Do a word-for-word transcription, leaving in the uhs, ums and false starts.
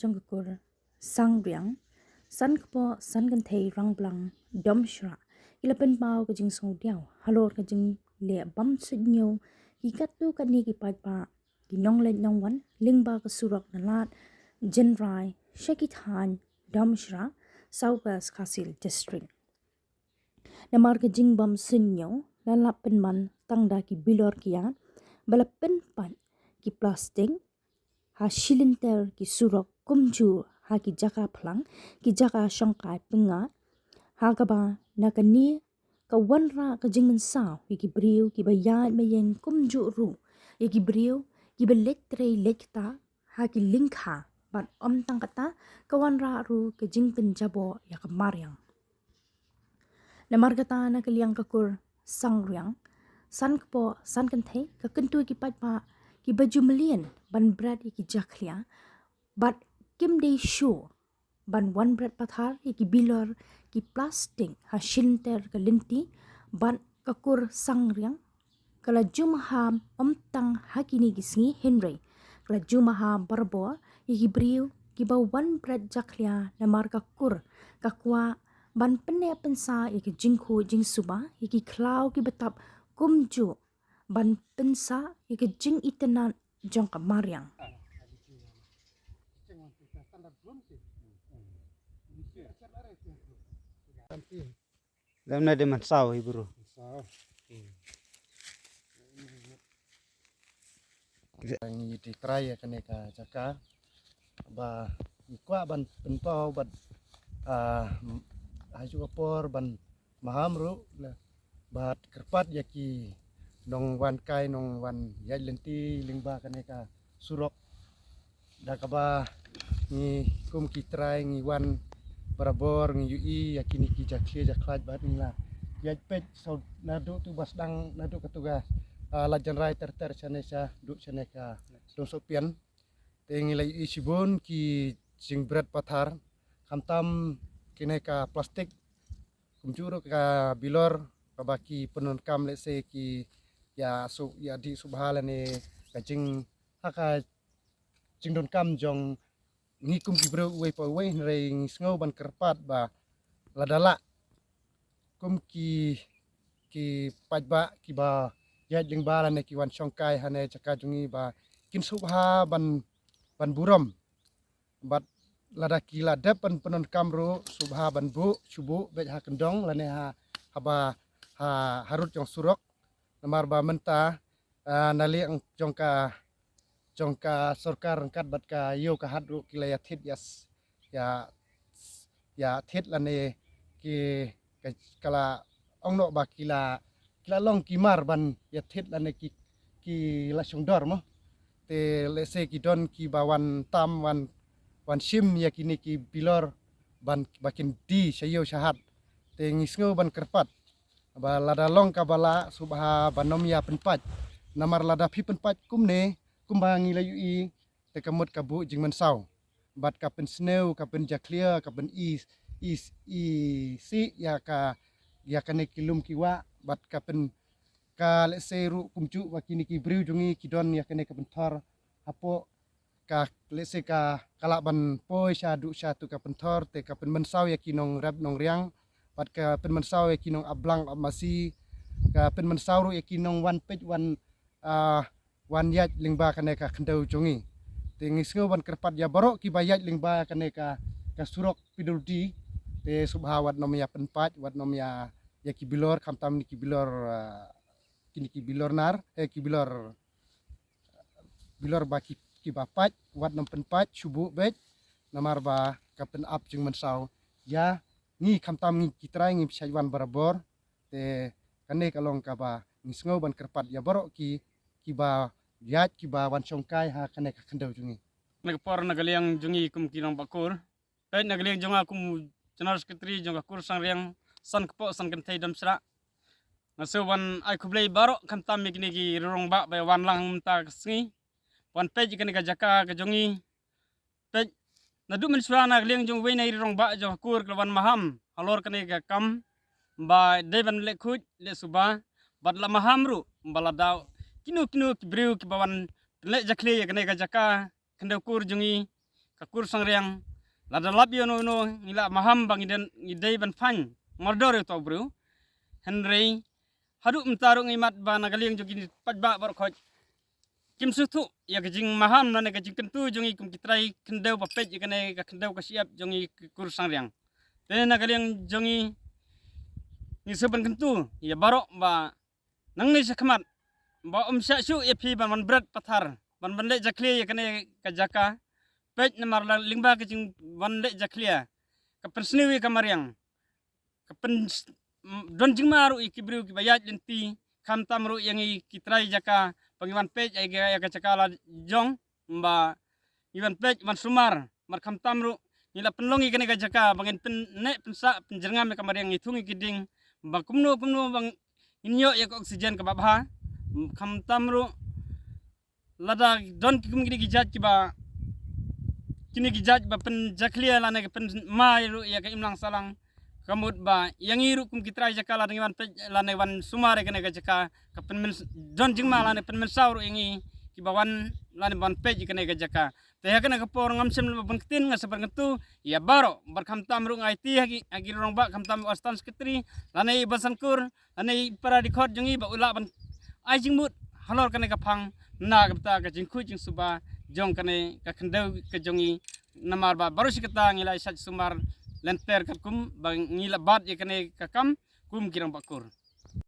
jong ka kur Sangriang, san kpoh san kynthei rangblang Domshra, ki la pynpaw ka jingsngewdiaw halor ka jingleh bam suidñiew ki katto katne ki paidbah, ki nongleit nongwan lyngba ka surok na Lad Jynrai sha ki thaiñ Domshra, South West Khasi Hills District. Namar ka jingbam suidñiew la lap pynman tang da ki bilor kiad ba la pynpait ki plastik ha shilynter ki surok kumjuh ha ki jaka phlang, ki jaka shongkai pyngngad, ha kaba na kane ka wanrah ka jingmynsaw ïa ki briew kiba ïaid ba ïeng kumjuh ruh ïa ki briew kiba leit trei leit ktah ha ki lyngkha, bad ym tang kata, ka wanrah ruh ka jingpynjaboh ïa ka mariang. Namar kata na ka liang ka kur Sangriang, san kpoh san kynthei ka kyntu ïa ki paidbah kiba ju mlien ban bret ïa ki jakhlia, bad kim dei shuh ban wan bret pathar ïa ki bilor ki plastik ha shilynter ka lynti, bad ka kur Sangriang ka la ju maham ym tang ha kine ki sngi hynrei ka la ju maham barabor ïa ki briew kiba wan bret jakhlia, namar ka kur ka kwah ban pynneh pynsah ïa ka jingkhuid jingsuba ïa ki khlaw kiba tap kumjuh ban pynsah ïa ka jingitynnad jong ka mariang. Lem na de mynsaw hi bro. Ngi trai ïa kane ka jaka ba ngi kwah ban pynpaw bad, ah, ha ju ka por ban maham ruh le bad kyrpad ïa ki nongwan kai nongwan ïaid lynti lyngba kane ka surok. Da kaba ngi kum ki trai ngi wan barabor ngi ïohi ïa kine ki jakhlia jakhlad bad ngi la ïaid peit saw naduh tu ba sdang naduh katu ka, ah, Lad Jynrai ter ter shane sha duh shane ka Dong Sohpian. Te ngi la ïohi shibun ki jingbret pathar khamtam kine ka plastik kumjuh ruh ka bilor kaba ki pyndonkam lehse ki ïa su ïa dih subha lane ka jing ha ka jingdonkam jong ngi kum ki briew uwei pa uwei hynrei ngi sngew ban kyrpad ba lada lah kum ki ki paidbah kiba ïaid lyngba lane ki wan shongkai hane jaka jong ngi ba kin subha ban ban burom. Bad lada ki la dep ban pyndonkam ruh subha ban buh shu buh beit ha kyndong lane ha haba ha harud jong surok. Namar ba mynta, ah, na liang jong ka jong ka sorkar ryngkat bad ka ïew ka hat ruh ki la ïa thied ïa s- ïa s- ïa thied lane ki ka, ka la ong noh ba ki la ki la long ki mar ban ïa thied lane ki ki la shongdor mo. Te lehse ki don kiba wan tam wan wan shim ïa kine ki bilor ban ba kin die sha ïew sha hat. Te ngi sngew ban kyrpad ba lada long kaba lah subha ban ym ïa pynpait. Namar lada phi pynpait kumne kumba ngi la ïohi te ka mut ka buh jingmynsaw bad ka pynsniew ka pynjakhlia ka pyn i i i si ïa ka ïa kane ki lum ki wah bad ka pyn ka lehse ruh kumjuh ba kine ki briew jong ngi ki don ïa kane ka pynthor hapoh ka lehse ka ka lah ban poi sha duh sha tu ka pynthor te ka pynmynsaw ïa ki nongrep nongriang bad ka pynmynsaw ïa ki nongap blang ap masi ka pynmynsaw ruh ïa ki nongwan peit wan ah wan ïaid lyngba kane ka khyndew jong ngi. Te ngi sngew ban kyrpad ïa baroh kiba ïaid lyngba kane ka ka surok P W D te subha wat nym ïa pynpait wat nym ïa ïa ki bilor khamtam ni ki bilor ah, kini ki bilor nar eh ki bilor bilor ba ki kiba pait wat nym pynpait shu buh beit namar ba ka pynap jingmynsaw ïa ngi khamtam ngi ki trai ngi pynshait wan barabor. Te kane ka long kaba ngi sngew ban kyrpad ïa baroh ki kiba ïaid kiba wan shongkai ha kane ka khyndew jong ngi. Na ka por na ka liang jong ngi kum ki nongbah kur. Peit na ka liang jong nga kum General Secretary jong ka kur Sangriang san kpoh san kynthei Domshra. Nga sngew ban ai khublei baroh khamtam ïa kine ki rangbah ba wan lang mynta ka sngi. Wan peit ïa kane ka jaka ka jong ngi. Peit naduh mynshuwa na ka liang jong uwei na ki rangbah jong ka kur ka la wan maham halor kane ka kam ba dei ban leh khuid leh suba bad la maham ruh ba la dei kino kino ki briew kiba wan leh jakhlia ïa kane ka jaka khyndew kur jong ngi ka kur Sangriang, lada lap ïa uno uno ngi la maham ba ngi dei ban phan mardor ïa uto u briew. Hynrei haduh mynta ruh ngi mad ba na ka liang jong ki paidbah baroh khoit kim sngewthuh ïa ka jingmaham lane ka jingkyntu jong ngi kum ki trai khyndew ba peit ïa kane ka khyndew ka shyiap jong ngi ka kur Sangriang. Te na ka liang jong ngi ngi sngewbha ban kyntu ïa baroh ba nangne sha khmat ba ym shah shuh ïa phi ban wan bret pathar ban ban leh jakhlia ïa kane ka jaka. Peit namar la lyngba ka jingwan leh jakhlia ka pynsniew ïa ka mariang, ka pyn don jingma ruh ïa ki briew kiba ïaid lynti, khamtam ruh ïa ngi ki trai jaka ba ngi wan peit ïa ka jaka la jong ba ngi wan peit wan sumar. Mar khamtam ruh ngi la pynlong ïa kane ka jaka ba ngin pynneh pynsah pynjyrngam ïa ka mariang, ngi thung ïa ki dieng ba kumno kumno ba ngin ïoh ïa ka oxygen kaba bha. Khamtam ruh lada don ki kum kine ki jait kiba kine ki jait ba pynjakhlia lane ka pynma ruh ïa ka imlang sahlang, ka mut ba ïa ngi ruh kum ki trai jaka lada ngi wan peit lane wan sumar ïa kane ka jaka ka pynmyn don jingma lane pynmynsaw ruh ïa ngi kiba wan lane ban peit ïa kane ka jaka. Te ha kane ka por ngam shym la ban ktien, nga sa ban kyntu ïa baroh, bad khamtam ruh nga aiti ha ki, ha ki rangbah khamtam u assistant secretary lane i Bah Sankur lane i para dkhot jong ngi ba u lah ban ai jingmut halor kane ka phang na ka bynta ka jingkhuid jingsuba jong kane ka khyndew ka jong ngi. Namar ba baroh shi katta ngi la ïa sait sumar lynter katkum ba ngi la bat ïa kane ka kam kum ki rangbah kur.